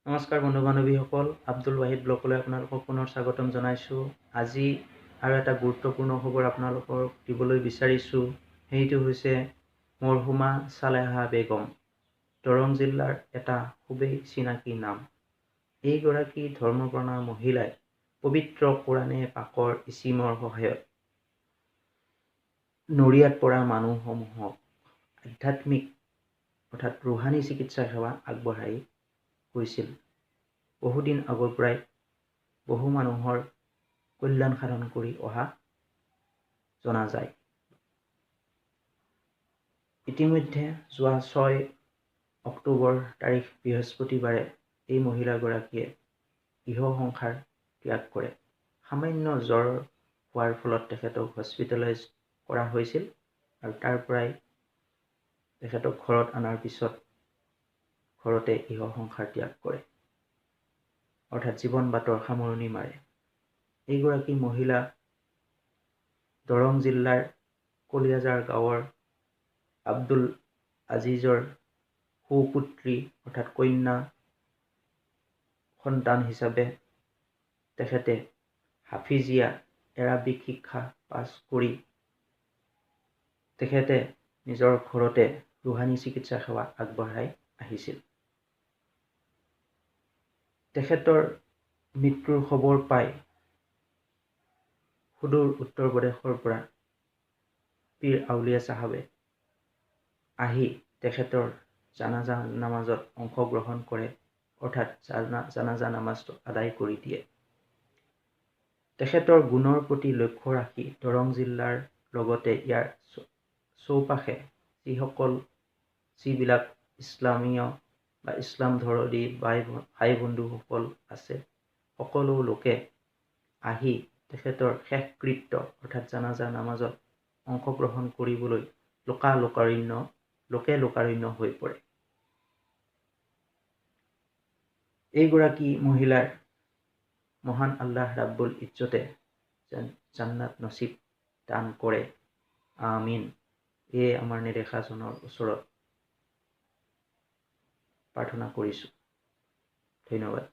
নমস্কাৰ বন্ধু বান্ধৱীসকল, আব্দুল ৱাহিদ ব্লগলৈ আপোনালোকক পুনৰ স্বাগতম জনাইছোঁ। আজি আৰু এটা গুৰুত্বপূৰ্ণ খবৰ আপোনালোকক দিবলৈ বিচাৰিছোঁ। সেইটো হৈছে মৰহুমা চালেহা বেগম, দৰং জিলাৰ এটা খুবেই চিনাকি নাম। এইগৰাকী ধৰ্মপ্ৰাণা মহিলাই পবিত্ৰ কোৰাণে পাকৰ ইছিমৰ সহায়ত নৰিয়াত পৰা মানুহসমূহক আধ্যাত্মিক অৰ্থাৎ ৰুহানী চিকিৎসা সেৱা আগবঢ়াই গৈছিল। বহুদিন আগৰ পৰাই বহু মানুহৰ কল্যাণ সাধন কৰি অহা জনা যায়। ইতিমধ্যে যোৱা 6 অক্টোবৰ তাৰিখ বৃহস্পতিবাৰে এই মহিলাগৰাকীয়ে ইহ সংসাৰ ত্যাগ কৰে। সামান্য জ্বৰ হোৱাৰ ফলত তেখেতক হস্পিটেলাইজ কৰা হৈছিল আৰু তাৰ পৰাই তেখেতক ঘৰত অনাৰ পিছত ঘৰতে ইহ সংসাৰ ত্যাগ কৰে, অৰ্থাৎ জীৱন বাটৰ সামৰণি মাৰে। এইগৰাকী মহিলা দৰং জিলাৰ কলিয়াজাৰ গাঁৱৰ আব্দুল আজিজৰ সুপুত্ৰী অৰ্থাৎ কন্যা সন্তান হিচাপে তেখেতে হাফিজিয়া এৰাবিক শিক্ষা পাছ কৰি তেখেতে নিজৰ ঘৰতে ৰুহানী চিকিৎসা সেৱা আগবঢ়াই আহিছিল। তেখেতৰ মৃত্যুৰ খবৰ পাই সুদূৰ উত্তৰ প্ৰদেশৰ পৰা পীৰ আউলিয়া চাহাবে আহি তেখেতৰ জানাজা নামাজত অংশগ্ৰহণ কৰে, অৰ্থাৎ জানাজা নামাজটো আদায় কৰি দিয়ে। তেখেতৰ গুণৰ প্ৰতি লক্ষ্য ৰাখি দৰং জিলাৰ লগতে ইয়াৰ চৌপাশে যিবিলাক ইছলামীয় বা ইছলাম ধৰ্মী ভাই বন্ধুসকল আছে, সকলো লোকে আহি তেখেতৰ শেষকৃত্য অৰ্থাৎ জানাজা নামাজত অংশগ্ৰহণ কৰিবলৈ লোকে লোকাৰণ্য হৈ পৰে। এইগৰাকী মহিলাৰ মহান আল্লাহ ৰাব্বুল ইজ্জতে যেন জান্নাত নচিব দান কৰে, আমিন। এয়ে আমাৰ নেদেখাজনৰ ওচৰত প্ৰাৰ্থনা কৰিছোঁ। ধন্যবাদ।